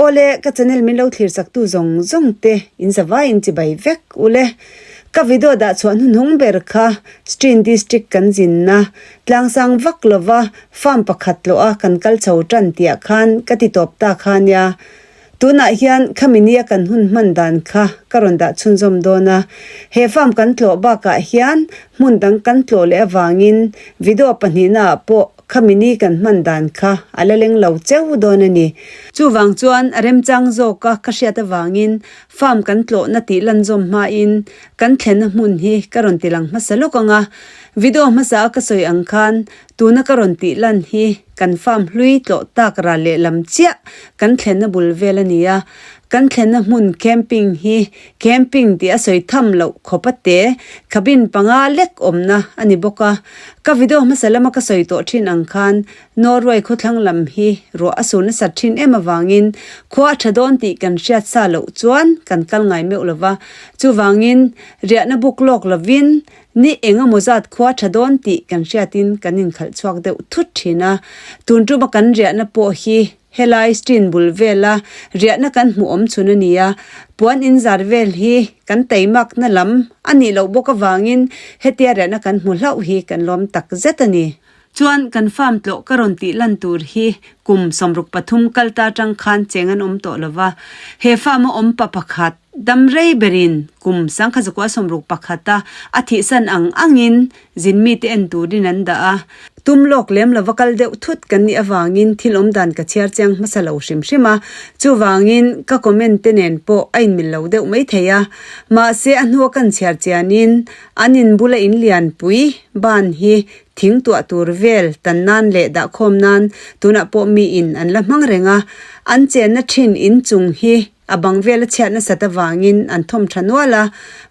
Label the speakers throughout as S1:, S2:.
S1: Awle, ka channel min lo thlir chak tu zawng zawng te in zavai in chibai vek ule. Ka video dah chhuah hnuhnung ber kha Srin District kan zinna tlangsang vak lova farm pakhat tlawh a kan kal chho tan tih ah khan ka ti tawp ta kha nia. Tunah hian khami nia kan hun hman dan kha ka rawn dah chhunzawm dawn a, he farm kan tlawh bakah hian hmun dang kan tlawh leh avangin video pahnihna ah pawh khami ni kan hman dan kha a la leng lo cheu dawn a ni. Chuvang chuan a remchang zawka ka hriat avangin farm kan tlawhna tih lanzawm hmain kan thlenna hmun hi ka rawn tilang hmasa lawk ang a, video hmasa a ka sawi ang khan Tuna ka rawn tih lan hi kan farm hlui tlawh tak ral lehlam chiah kan thlenna bul vel a ni a, kan thlenna hmun camping hi camping tih a sawi tham loh khawp a te cabin panga lek awmna a ni bawk a. Ka video hmasa lama ka sawi tawh thin ang khan Norway khawthlang lam hi ruah a sur nasat thin em avangin khua a tha dawn tih kan hriat sa loh chuan kan kal ngai meuh lova, chuvangin riahna buk lawk lovin Ni eng emaw zat khua tha dawn tih kan hriatin kan inkhalh chhuak deuh thut thin a, tun tuma kan riahna pawh hi helai street bul vela riahna kan hmuh awm chhun a ni a, puan inzar vel hi kan teimakna lam a nih loh bawk avangin hetia riahna kan hmu hlauh hi kan lawm tak zet a ni. Chuan kan farm tlawh ka rawn tih lan tur hi kum 63 kal ta tang khan cheng an awm tawh lova, he farm a awm pa pakhat, Dam rei berin kum 1961 a a thihsan ang angin zin mite en turin an dah a. Tum lawk lem lova kal deuh thut kan nih avangin thil awm dan ka chhiar chiang hmasa lo hrim hrim a, chuvangin ka comment te nen pawh a inmil lo deuh mai thei a. Mahse a hnua kan chhiar chianin an in bula in lianpui ban hi thing tuah tur vel tan nan leh dahkhawm nan tunah pawh miin an la hmang reng a, an chenna thin in chung hi A bang vel a chhiat nasat avangin an thawm tha nual a,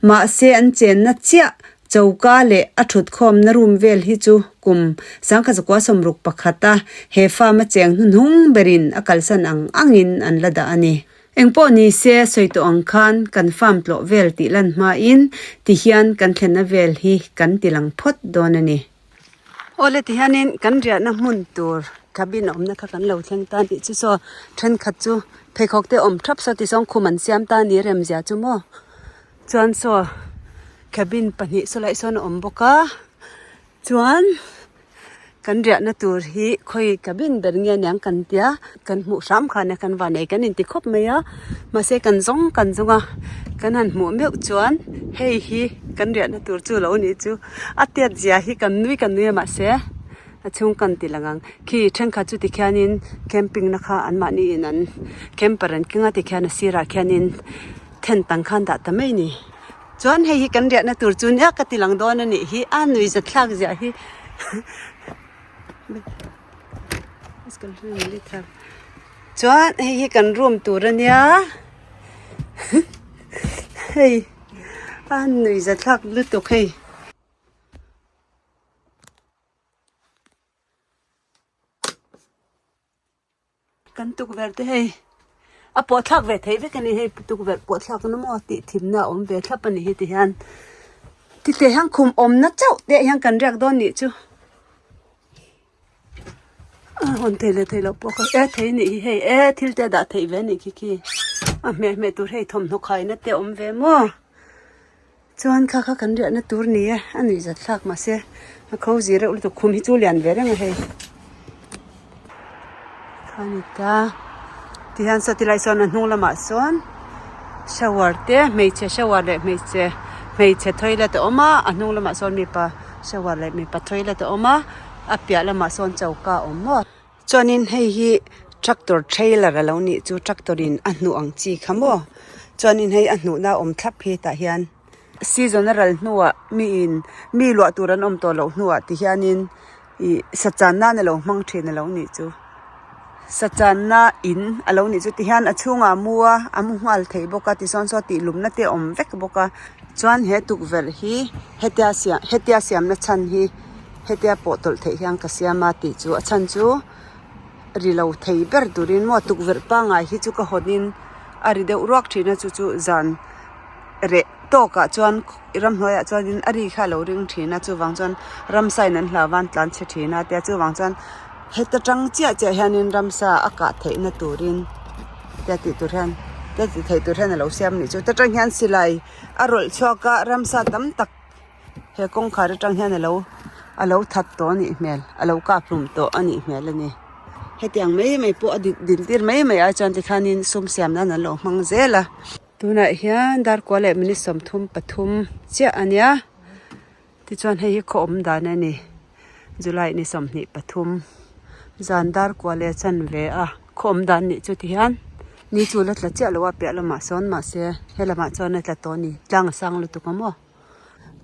S1: mahse an chenna chiah choka leh a thutkhawmna room vel hi chu kum 1961 a he farm a cheng hnuhnung berin a kalsan ang angin an la dah a ni. Engpawh ni se sawi tawh ang khan kan farm tlawh vel tih lan hmain tihian kan thlenna vel hi kan ti lang phawt dawn a ni. Awle tihianin kan riahna hmun tur cabin a awmna kha kan lo thleng ta anih chu saw thenkhat chu pheikhawk te awm thap saw tichuan khum an siam ta a ni remzia chu maw chuan saw cabin pahnih saw lai sawn a awm bawk a chuan kan riahna tur hi khawi cabin ber nge aniang kan tia kan hmuh hram khan a kan vanei kan inti khawp mai a mahse kan zawng kan zawng a kan han hmuh meuh chuan hei hi kan riahna tur chu lo nih chu. A tiat zia hi kan nui kan nui a mahse a chhung kan ti lang ang khi thenkhat chu tikhianin camping na kha an mahni in an camper an keng a tikhian a sirah khianin then tang khan dah ta mai a ni chuan hei hi kan riahna tur chu nia ka ti lang dawn a nih hi a nui zat thlak ziah hi chuan hei hi kan room tur a nia hei. A nuihza thlak lutuk hei. Kan tukverh te hei a pawh thlak ve theih vek a ni hei tukverh pawh thlak na maw tih thimna a awm ve thlap a ni hi ti hian titeh hian khum awmna chauh te hian kan riak dawn nih chu. A hawn thei leh thei loh pawh kha e thei anih hi hei e thil te a dah theih ve anih khi khi a hmeh hmeh tur hei thawmhnaw khaina te a awm ve maw chuan kha kha kan riahna tur ni e a nuih zat thlak mahse a kho zi reuh lutuk khum hi chu lian ve reng a hei kha ni ta tihian saw tilai sawn a hnung lamah sawn shower te hmeichhe shower leh hmeichhe hmeichhe toilet a awm a a hnung lamah sawn mipa shower leh mipa toilet a awm a. A piah lamah sawn choka a awm maw chuanin hei hi tractor trailer a lo nih chu tractor in a hnuh ang chi kha maw chuanin hei a hnuhna awm thlap hi tah hian season a ral hnuah mi in mi luah tur an awm tawh loh hnuah ti hianin ih sachan nan a lo hmang thin a lo nih chu sachanna in a lo nih chu ti hian a chhungah a mu a a mu nghal thei bawk a tichuan saw tih lumna te a awm vek bawk a chuan he tukverh hi hetia siam hetia siamna chhan hi. Hetia pawh tawlh theih hian ka siam a tih chu a chhan chu ri lo thei ber turin maw tukverh pangngai hi chu ka hawnin a ri deuh ruak thin a chu chu zan reh tawkah chuan ramhnuaiah chuanin a ri kha a lo ring thin a chuvang chuan ramsa in an hlau va an tlan chhe thin a tia chuvang chuan heta tang chiah chiah hianin ramsa a kah theihna turin. Hetia tih tur hian hetia tih theih tur hian a lo siam a nih chu ta tang hian silai a rawlh chhuak a ramsa tam tak he kawngkhar atang hian alo alo that tawh a nih hmel a lo kap hlum tawh a nih hmel a ni hetiang mai mai pawh a din din tir mai mai ai chuan tikhanin sum siam nan an lo hmang zel a tunah hian darkua leh minute 33 chiah a nia. Tichuan hei hi khaw awm dan a ni. July ni 23 zan dar kua leh chanve a khaw awm dan nih chu tihian ni chu la tla chiah lo a piah lamah sawn mahse he lamah chuan a tla tawh a ni tlang a sang lutuk a maw.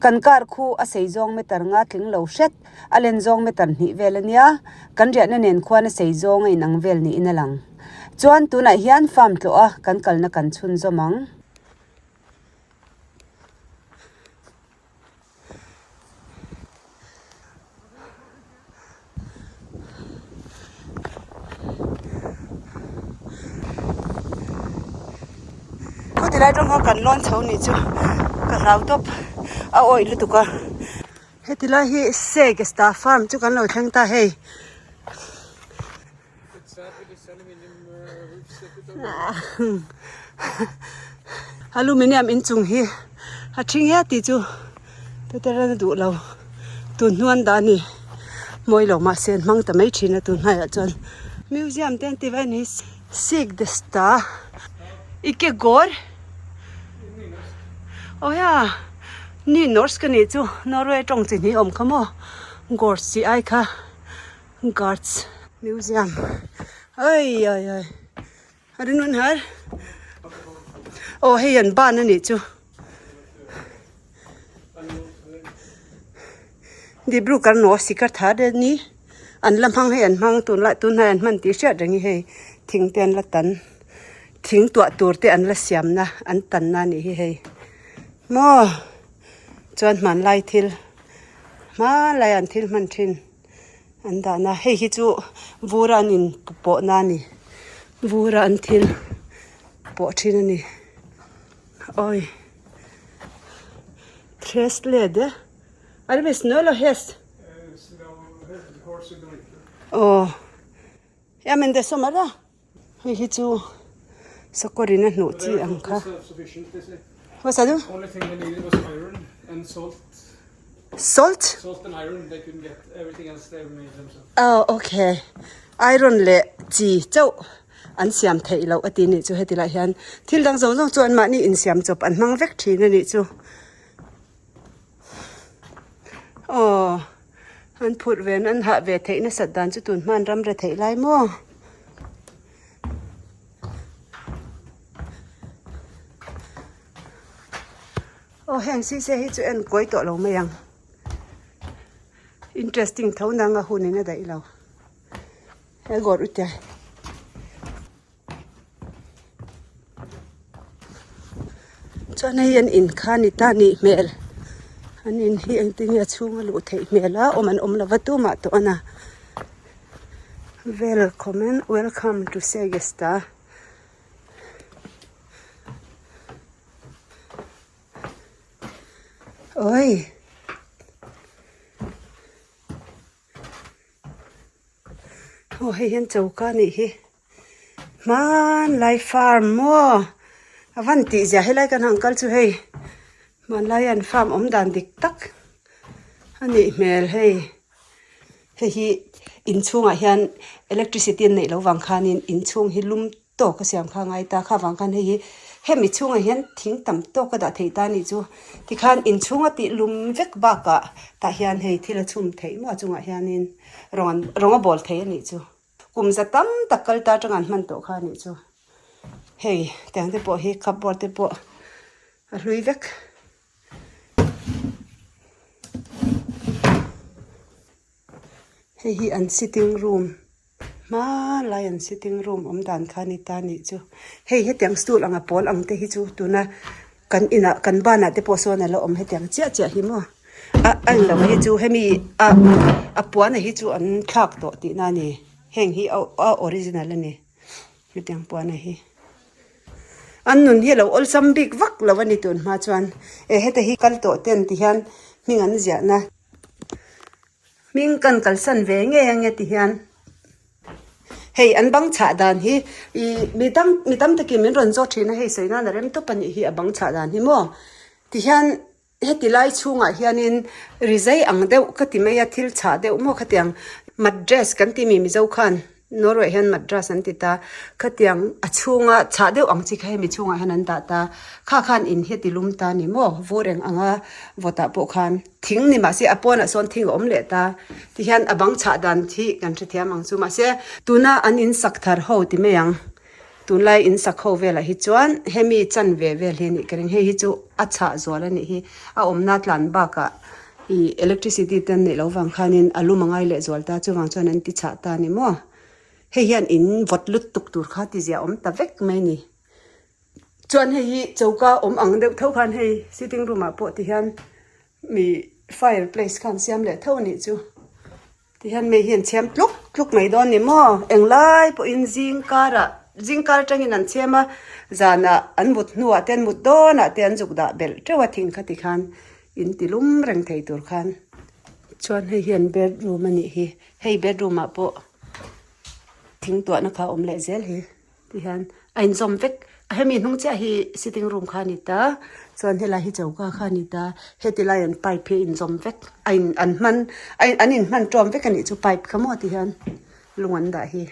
S1: Kan car khu a sei zawng meter nga tling lo hret a len zawng meter hnih vel a nia kan riahna nen khuan a sei zawng a inang vel niin a lang. Chuan tunah hian farm tlawh a kan kalna kan chhunzawm ang. Khaw tilai tawng kha kan lawn chho nih chu ka hlau tawp a awih lutuk a heti lai hi Segesta farm chu kan lo thleng ta hei. Aluminium inchung hi a ṭhing hiat tih chu Peter-an a duh lo tun hnuan dah a ni mawi lo mahse an hmang ta mai ṭhin a tun hnaiah chuan museum te an ti ve a ni Sikh the star ike gawr aw ya ni norsk a nih chu Norway tawng chi hnih awm kha maw gawr chi ai kha. Guards museum ai ai ai a rin hun har aw hei an ban a nih chu Dibrugarh no sikar thar te ni an la hmang hei an hmang tunlai tunhnai an hman tih hriat reng hi hei thing te an la tan thing tuah tur te an la siam na an tan na a nih hi hei maw chuan hmanlai thil hmanlai an thil hman thin. An dahna hei hi chu vur a an in pawh na a ni vur a an thil pawh thin a ni awi threslet e aw Hei hi chu sakawr in a hnuh chi ang kha. What's that do? Salt? Oh, okay. Iron leh chi chauh an siam theih loh a ti nih chu heti lai hian thil dang zawng zawng chu an mahni insiam chawp an hmang vek thin a nih chu. Aw. An phurh ve an hah ve theih nasat dan chu tun hman ram re theih lai maw. Aw heng sise hi chu en kawi tawh lo mai ang. Interesting tho nang a hun in a daih lo. He gawr u tia. Chuan hei an in kha a ni ta nih hmel an in hi engtin nge a chhung a luh theih hmel a awm an awm lova tumah tawh a na velcome welcome to segesta. Awii. Aw hei hian choka a nih hi hmanlai farm maw a van tih zia helai kan han kal chu hei hmanlai an farm awm dan dik tak a nih hmel hei hei hi inchhungah hian electricity an neih loh vang khanin inchhung hi lum tawk a siam kha a ngai ta kha vang khan hei hi hemi chhungah hian thing tam tawk a dah theih ta a nih chu tikhan inchhung a tih lum vek bakah tah hian hei thil a chhum theih maw a chungah hianin rawng an rawng a bawl thei a nih chu kum za tam tak kal ta atanga an hman tawh kha a nih chu hei tiang te pawh hi cupboard te pawh a hlui vek. Hei hi an sitting room hmanlai an sitting room awm dan kha a ni ta nih chu hei hetiang stool anga pawl ang te hi chu tuna kan inah kan banah te pawh sawn a la awm hetiang chiah chiah hi maw a a englo hi chu hemi a a puan a hi chu an thlak tawh tihna a ni heng hi a original a ni hetiang puan a hi. An nun hi a lo awlsam bik vak lo a ni tun hma chuan e heta hi kal tawh ten ti hian hming an ziahna. Hming kan kalsan ve ngei ange ti hian. Hei an bang chhah dan hi ih mi tam mi tam takin min rawn zawt thin a hei sawi nan a rem tawp a nih hi a bang chhah dan hi maw tihian heti lai chhungah hianin rizai ang deuh ka ti mai a thil chhah deuh maw khatiang mattress kan ti mi mizo khan Norway hian mattress an ti ta khatiang a chhunga chhah deuh ang chi kha hemi chhungah hian an dah ta kha khan in hi a ti lum ta a ni maw vur eng anga vawtah pawh khan. Thing ni mahse a pawnah sawn thing a awm leh ta tihian a bang chhah dan hi kan hrethiam ang chu mahse tuna an in sak thar ho ti mai ang tunlai in sak ho velah hi chuan hemi chan ve vel hi a nih ka ring hei hi chu a chhah zual a nih hi a awmna tlan bakah ih electricity te an neih loh vang khanin a lum a ngai leh zual ta chuvang chuan an ti chhah ta a ni maw hei hian in vawt lut tuk tur kha ti zia awm ta vek mai a ni. Chuan hei hi choka awm ang deuh tho khan hei sitting room ah pawh ti hian mi fire place khan siam leh tho a nih chu ti hian mi hi an chhiam tluk tluk mai dawn ni maw englai pawhin zing karah zing kar atangin an chhiam a zanah an mut hnuah te an mut dawnah te an zuk dah belh teuh a thing kha ti khan in ti lum reng thei tur khan chuan hei hian bedroom a nih hi hei bedroom ah pawh thing tuahna kha a awm leh zel hi. Tihian a inzawm vek a hemi hnung chiah hi sitting room kha a ni ta chuan helai hi choka kha a ni ta heti lai an pipe hi a inzawm vek a in an hman a in an inhman tawm vek a nih chu pipe kha maw tihian lung an dah hi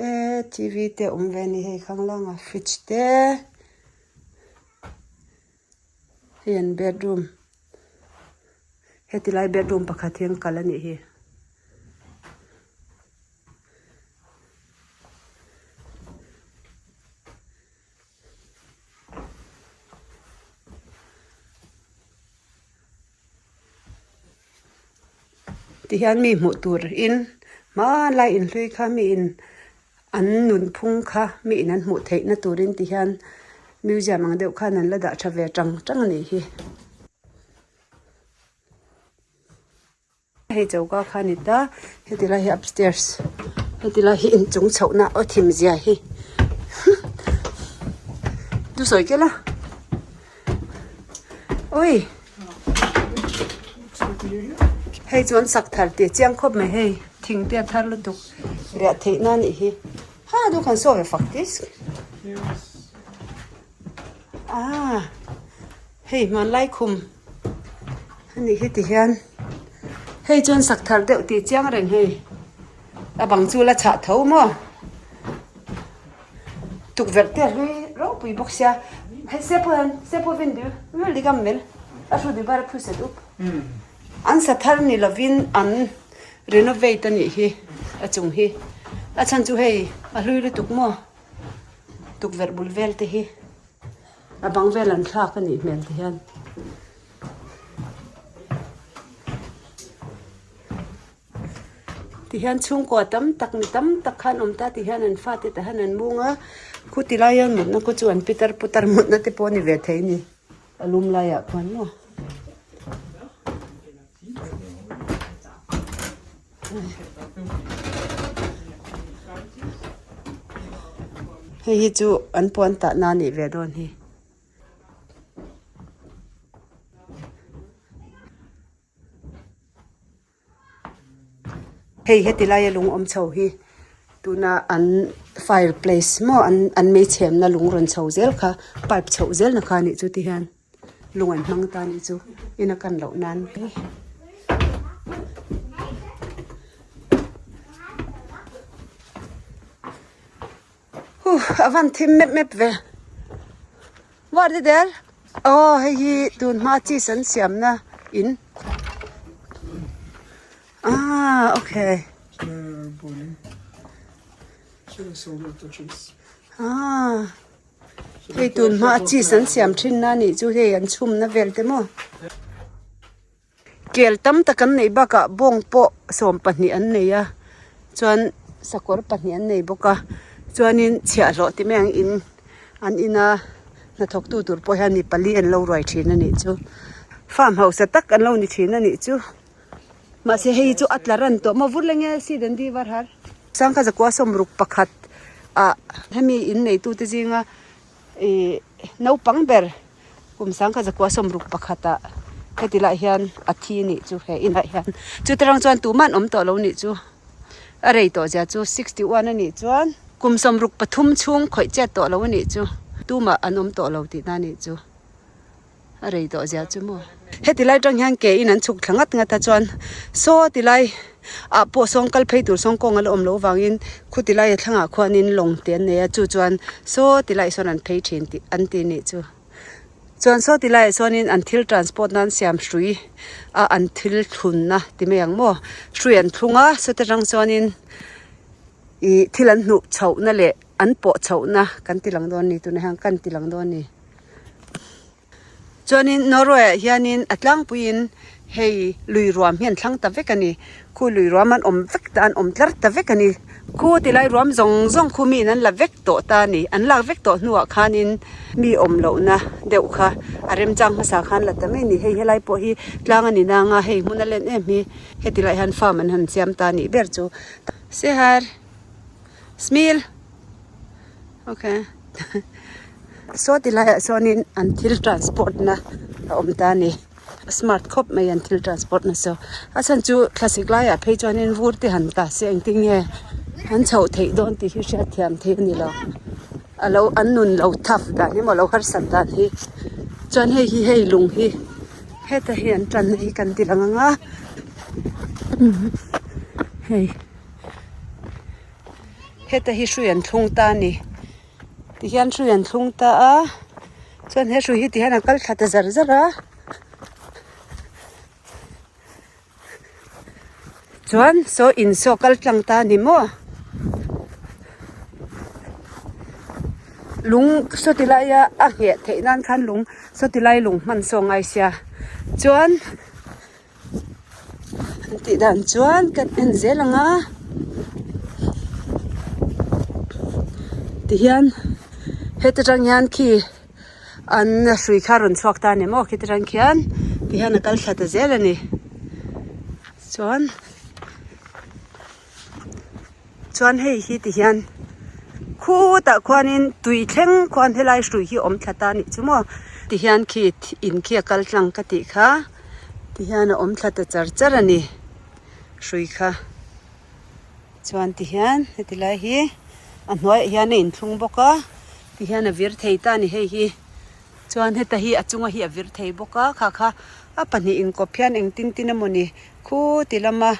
S1: eee t v te a awm ve a ni hei khanglang a fridge te hei an bedroom heti lai bedroom pakhat hi an kal a nih hi. Tihian mi hmuh tur in hmanlai inhlui kha mi in an nunphung kha mi in an hmuh theih na turin tihian museum ang deuh khan an la dah tha ve tang tang a nih hi. Hei choka kha a ni ta heti lai hi upstairs heti lai hi inchung chhohna aw thim zia hi chu sawi kel a ui hei chuan sak thar tih a chiang khawp mai hei thing te a thar lutuk riah theih na a nih hi ha du khan saw ve fak tis ah hei hmanlai khum a nih hi ti hian hei chuan sak thar deuh tih chiang reng hei a bang chu la chhah tho maw tukverh te a hlui ropui bawk sia hei se pawh hian se pawh vin deuh vel dik a mel a hru deuh bar a phuset up an sa thar ni lovin an renovate a nih hi a chung hi a chhan chu hei a hlui lutuk maw. Tukverh bul vel te hi a bang vel an thlak a nih hmel ti hian. Ti hian chhungkua tam tak mi tam tak khan awm ta ti hian an fate tah hian an mung a khuti lai hian mutna khu chu an pitar putar mutna te pawh a ni ve thei a ni a lum laiah khuan maw. Hei hi chu an puan tah na nih ve dawn hi. Hei heti laia lung awm chho hi tuna an fire place maw an an meichhemna lung rawn chho zel kha pipe chhoh zel na kha a nih chu ti hian. Lung an hmang ta nih chu in a kan loh nan. Huh a van thim mep mep ve. What is there? Oh hei hi tun hma cheese an siam na in. Ah okay. Ah. Hei tun hma a cheese an siam thin na nih chu hei an chhum na vel te maw. Kel tam tak an neih bakah bawng pawh 12 an nei a chuan sakawr pahnih an nei bawk a chuanin chhiahhlawh ti mai ang in an ina hnathawk tu tur pawh hian mi pali an lo ruai thin a nih chu farm hausa tak an lo ni thin a nih chu. Mahse hei chu a tla ran tawh maw vur leng e si dan di var har. Sangkha zakua sawmruk pakhat ah hemi in neitu te zinga ih naupang ber kum sangkha zakua sawmruk pakhat ah heti lai hian a thi a nih chu he inah hian chuti rang chuan tumah an awm tawh lo nih chu. A rei tawh zia chu 61 a nih chuan kum 63 chhung khawih chet tawh lo a nih chu. Tumah an awm tawh lo tihna a nih chu. A rei tawh zia chu maw. Heti lai tang hian ke in an chhuk thla ngat ngat a chuan saw ti lai ah pawh sawng kal phei tur sawng kawng a la awm loh vangin khuti lai a thlangah khuanin lawng te an nei a chu chuan saw ti laiah sawn an phei thin tih an ti nih chu. Chuan saw ti laiah sawnin an thil transport nan siam hrui a an thil thlunna ti mai ang maw hrui an thlung a sawti tang chuanin ih thil an hnuh chhohna leh an pawh chhohna kan ti lang dawn a ni tunah hian kan ti lang dawn a ni. Chuanin Norway ah hianin a tlangpuiin hei lui ruam hi an thlang ta vek a ni. Khu lui ruam an awm vek ta an awm tlar ta vek a ni. Khu tilai ruam zawng zawng khu miin an la vek tawh ta a ni. An lak vek tawh hnuah khanin mi awm lohna deuh kha a remchang hmasa khan la ta mai a ni. Hei helai pawh hi tlang a ni nang a, hei hmun a len em hi heti lai hian farm an han siam ta a nih ber chu. Sihar. Smil. Ok saw ti laiah sawnin an thil transport na a awm ta a ni a smart khawp mai an thil transport na saw a chhan chu thlasik laiah phei chuanin vur te han ta se engtin nge an chhoh theih dawn tih hi hriat thiam theih a ni lo a lo an nun lo tough dan hi maw lo harsat dan hi chuan hei hi hei lung hi heta hi an tanna hi kan ti lang ang a hei. Heta hi hrui an thlung ta a ni tihian hrui an thlung ta a chuan he hrui hi tihian a kal thla ta zar zar a chuan saw in saw kal tlang ta a ni maw lung saw ti laia a ngheh theih nan khan lung saw ti lai lung hman saw ngai sia chuan. An tih dan chuan kan en zel ang a tihian heta tang hian khi an hrui kha a rawn chhuak ta a ni maw khiti tang khian tihian a kal thla ta zel a ni chuan. Chuan hei hi ti hian khutah khuanin tui thleng khuan helai hrui hi awm thla ta a nih chu maw ti hian khi in khi a kal tlang ka tih kha ti hian a awm thla ta char char a ni hrui kha chuan ti hian heti lai hi a hnuaiah hian a inthlung bawk a ti hian a vir thei ta a ni hei hi. Chuan heta hi a chunga hi a vir thei bawk a kha kha a pahnih inkawp hian engtin tin emawni khu ti lama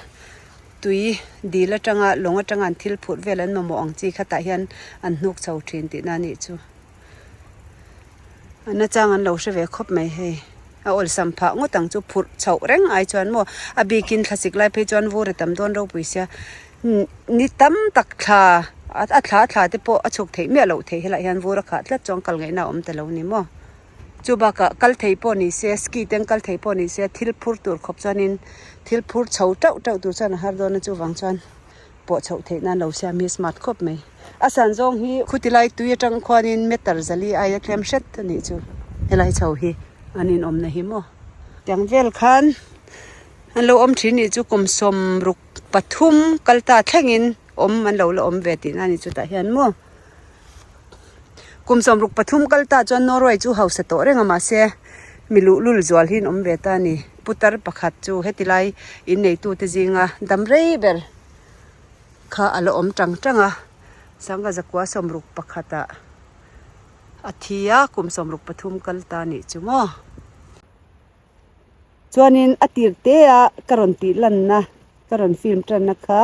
S1: tui dil atanga lawng atanga an thil phurh vel an mamawh ang chi kha tah hian an hnuk chho thin tihna a nih chu. A nachang an lo hre ve khawp mai hei a awlsam phah ngawt ang chu phurh chhoh reng ai chuan maw a bikin thlasik lai phei chuan vur a tam dawn ropui sia. Ni tam tak thla a thla thla te pawh a chhuk theih miah loh theih helaiah hian vur a khah tlat chuan kal ngaihna a awm ta lo ni maw. Chu bakah kal thei pawh ni se ski te an kal thei pawh ni se thil phur tur khawp chuanin thil phur chho tauh tauh tur chuan a har dawn a chuvang chuan pawh chhoh theih nan lo siam hi smart khawp mai. A san zawng hi khuti lai tui atang khuanin meter zali aia tlem hret a nih chu helai chho hi an inawmna hi maw. Tiang vel khan an lo awm thin nih chu kum 60. Pathum kal ta thlengin awm an lo la awm ve tihna a ni chutah hian maw. Kum 63 kal ta chuan Norway chu hausa tawh reng a mahse mi luhlul zual hi an awm ve ta a ni. Putar pakhat chu heti lai inneitute zinga dam rei ber kha a la awm tang tang a, sangha zakua 61 ah a thi a kum 63 kal ta a nih chu maw. Chuanin a tir te a ka rawn tih lanna ka rawn film tanna kha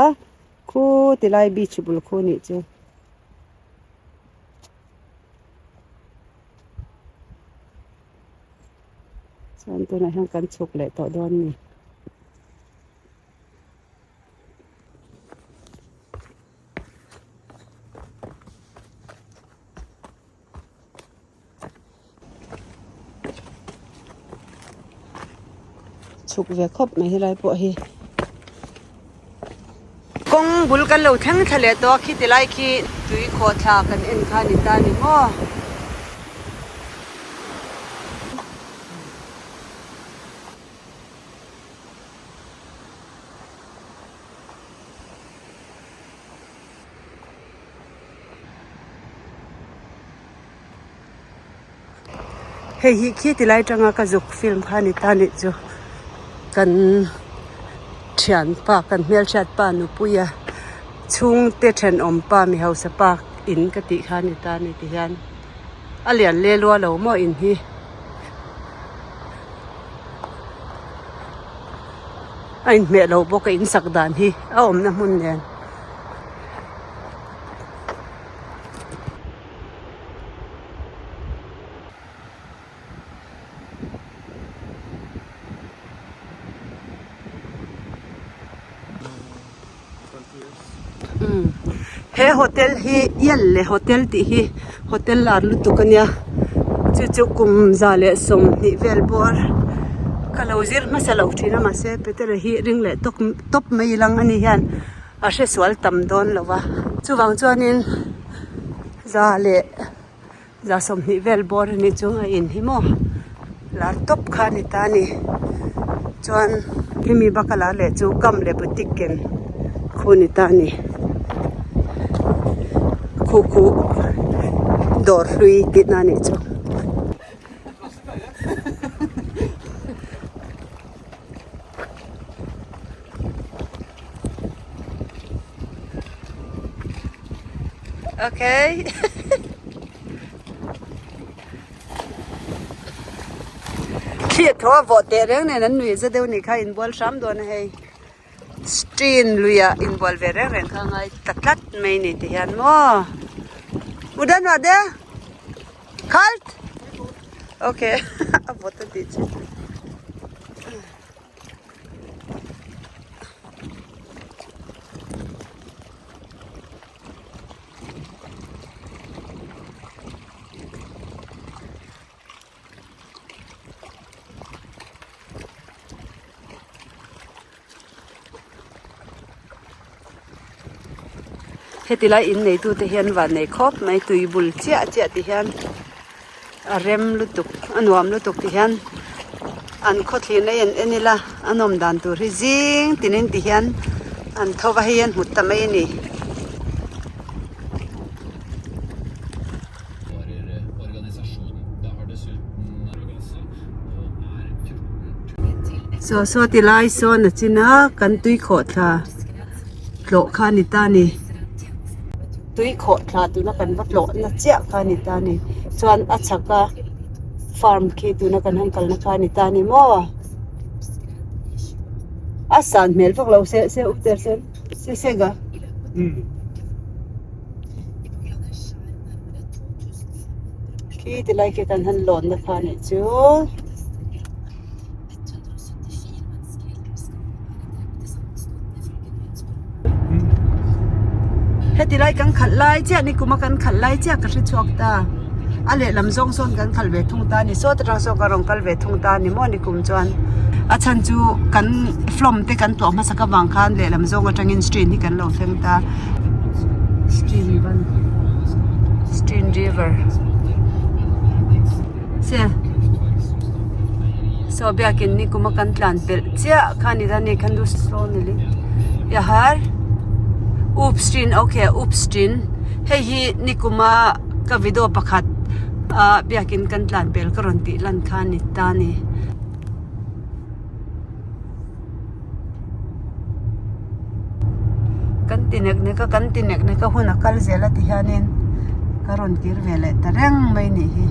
S1: khu tilai beach bul khu nih chu. Chuan tunah hian kan chhuk leh tawh dawn a ni. Chhuk ve khawp mai helai pawh hi kawng bul kan lo thleng thla leh tawh a khi ti lai khi tui khawh thla kan en kha a ni ta a ni maw. Hei hi khi ti lai tanga ka zuk film kha a ni ta nih chu kan thianpa kan hmelhriat pa nupuia. Chhungte thenawm pa mi hausa pa in ka tih kha a ni ta a ni ti hian a lian le lua lo maw in hi. A inhmeh loh bawk a insak dan hi a awmna hmun nen. He hotel hi Yelle hotel tih hi hotel lar lutuk a nia chu chu kum 120 vel bawr ka lo zir hmasa lo thin a mahse Petera hi ring leh tawk tawp mai lang a ni hian a hresual tam dawn lo va chuvang chuanin za leh. 120 vel bawr a nih chu a in hi maw lar tawp kha a ni ta a ni chuan hemi bak a lar leh chu gam leh boutique ken khu a ni ta a ni khu khu dawr hlui tihna a nih chu. Okay. Thli thaw a vawh teh reng nen an nuih za deuh nih kha inbual hram dawn a hei. Stream luiah inbual ve reng reng kha a ngai ta tlat mai ni ti hian maw. Udan ah de Kalt. Okay. A vawt a tih chu. Heti lai in neitute hian van nei khawp mai tui bul chiah chiah ti hian a rem lutuk a nuam lutuk ti hian an khawthlir na en en ila a nawm dan tur hi zing tinin ti hian an tho va hei an hmu ta mai a ni. Saw saw ti lai sawn a chin a kan tui khawh thla tlawh kha a ni ta a ni. Tui khawh thla tuna kan va tlawh na chiah kha a ni ta a ni chuan a chhak a farm khi tuna kan han kalna kha a ni ta a ni maw a san hmel vak lo se se up der se se se ga. Khi ti lai khi kan han lawn na kha a nih chu. Heti lai kan khalh lai chiah ni kuma kan khalh lai chiah ka hre chhuak ta a lehlam zawng sawn kan khalh ve thung ta a ni sawt atang sawn ka rawn kal ve thung ta a ni maw ni kum chuan a chhan chu kan flom te kan tuah hmasak avang khan lehlam zawng atangin stream hi kan lo thleng ta stream van stream river. Che saw biakin ni kuma kan tlan pelh chiah kha ni ta ni khan du saw ni le ya har upstream okay upstream hei hi ni kuma ka video pakhat ah biakin kan tlan pel ka rawn tih lan kha ni ta ni. Kan ti nek nek a kan ti nek nek a hun a kal zel a ti hianin ka rawn kir ve leh ta reng mai nih hi.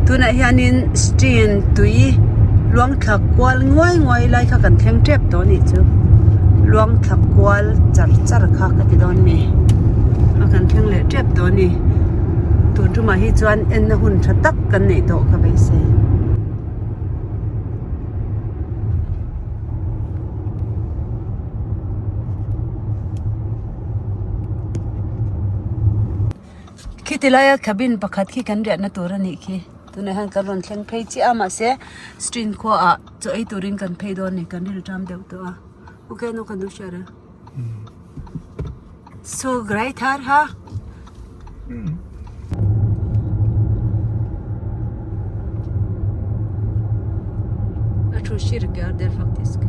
S1: Tunah hianin stream tui luang thla kual nguai nguai lai kha kan thleng tep tawh a nih chu luang thla kual char char kha ka ti dawn ni a kan thleng leh tep tawh a ni tun tumah hi chuan enna hun tha tak kan neih tawh ka beisei. Khiti laia cabin pakhat khi kan riahna tur a nih khi tunah hian kan rawn thleng phei chiah a mahse stream khuaah chaw ei turin kan phei dawn a ni kan rilṭam deuh tawh a okay nu kan duh hriat a so great har ha. A thu hri ri kar der faktisk.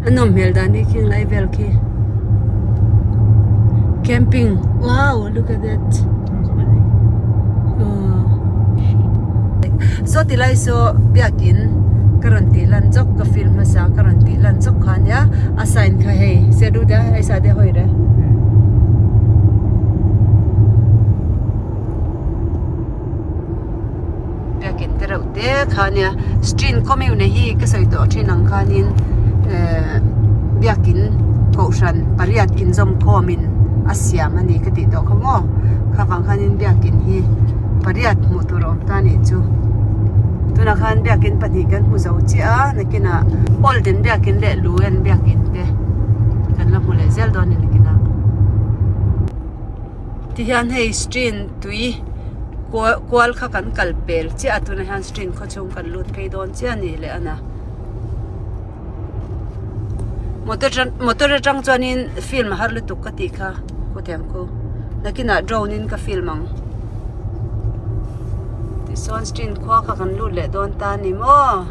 S1: A nawm hmel dan hi khing lai vel khi. Camping wow look at that Saw ti lai saw biakin ka rawn tih lan chawk ka film hmasa ka rawn tih lan chawk kha ania a sign kha hei se du te hei sa te hawi re. Biakin te reuh te kha ania stream commune hi ka sawi tawh thin ang khanin ehh biakin kohhran pariat inzawm khawmin a siam a ni ka tih tawh kha maw kha vang khanin biakin hi pariat hmuh tur a awm ta anih chu tunah khan biakin pahnih kan hmu zo chiah a nakinah old in biakin leh luen biakin te kan la hmu leh zel dawn a ni nakinah. Tihian hei stream tui kual kha kan kal pel chiah a tunah hian stream khaw chhung kan lut phei dawn chiah a ni leh a na motor motor atang chuanin film a har lutuk ka tih kha khawthiam khu nakinah drone in ka film ang tichuan stream khua kha kan lut leh dawn ta a ni maw.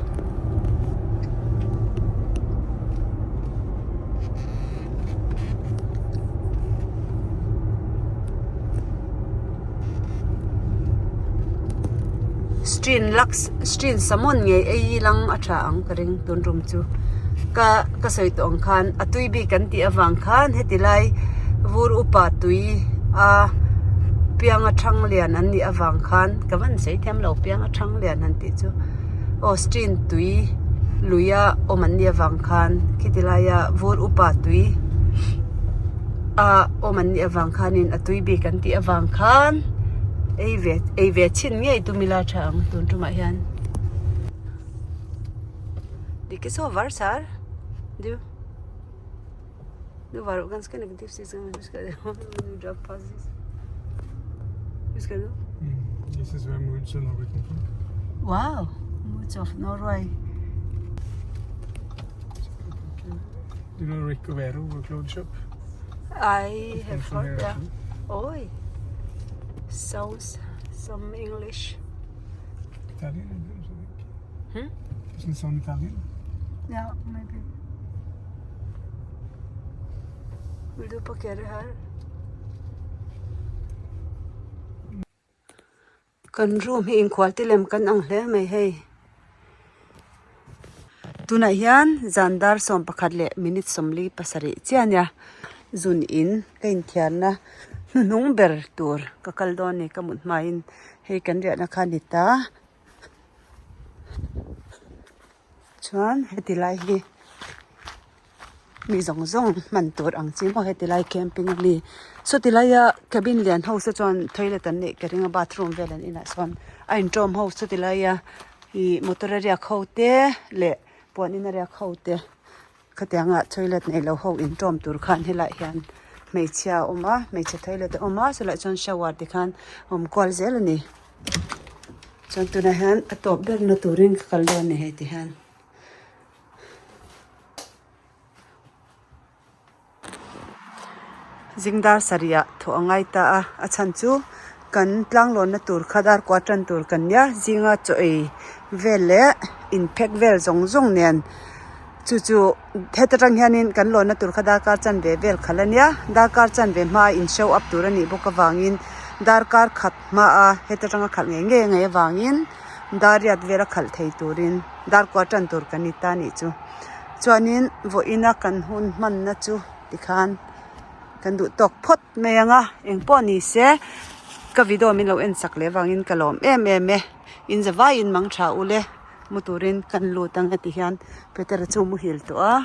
S1: Strin lux strin samon ngei ei lang a tha ang ka ring tun rum chu ka ka sawi tawh ang khan a tui bik an tih avang khan heti lai vur upa tui a pianga thang lian an nih avang khan ka van sawi thiam lo pianga thang lian han tih chu aw strin tui luia awm an nih avang khan khiti laia vur upa tui a awm an nih avang khanin a tui bik an tih avang khan ei ve ei ve chhin ngei tum ila tha ang tun tumah hian dik hi saw var sar du du var ganska negativt
S2: This is where Moods of Norway come from.
S1: Wow, Moods of Norway.
S2: Do you know Rick Overo, a clothes shop?
S1: I have
S2: from
S1: heard,
S2: here,
S1: yeah.
S2: actually.
S1: Oi, sounds some English.
S2: Italian, I think.
S1: Hmm?
S2: Doesn't it sound Italian?
S1: Yeah, maybe. Vill du parkere her? Kan room hi inkhual te lem kan ang hle mai hei. Tunah hian zan dar 11 leh minute 47 chiah a nia. Zun in ka inthiarna hnuhnung ber tur ka kal dawn a ni ka mut hmain hei kan riahna kha a ni ta. Chuan heti lai hi mi zawng zawng hman tur ang chi maw heti lai camping a mi sawti laia cabin lian ho se chuan toilet an neih ka ring a bathroom vel an inah sawn a inṭawm ho sawti laia ih motor a riak ho te leh puan in a riak ho te. Khatianga toilet nei lo ho inṭawm tur khan helaiah hian hmeichhia a awm a hmeichhe toilet a awm a chulaiah chuan shower te khan a awm kual zel a ni chuan tunah hian a tawp berna turin ka kal dawn a ni hei ti hian. Zingdar sarih ah thawh a ngai ta a a chhan chu kan tlanglawnna tur kha dar kua tan tur kan nia zinga chaw ei vel leh inphek vel zawng zawng nen chu chu heta tang hianin kan lawnna tur kha darkar chanve vel khalh a nia darkar chanve hmaa in show up tur a nih bawk avangin darkar khat hmaa heta tanga khalh ngei ngei a ngaih avangin dar riat vela khalh thei turin dar kua tan tur kan ni ta a nih chu. Chuanin vawiina kan hun hmanna chu tikhan kan duh tawk phawt mai ang a, engpawh ni se ka video min lo en sak leh avangin ka lawm em em e, in zavaiin mang tha ule mu turin kan lut ang heti hian Peter-a chu muhil tawh a.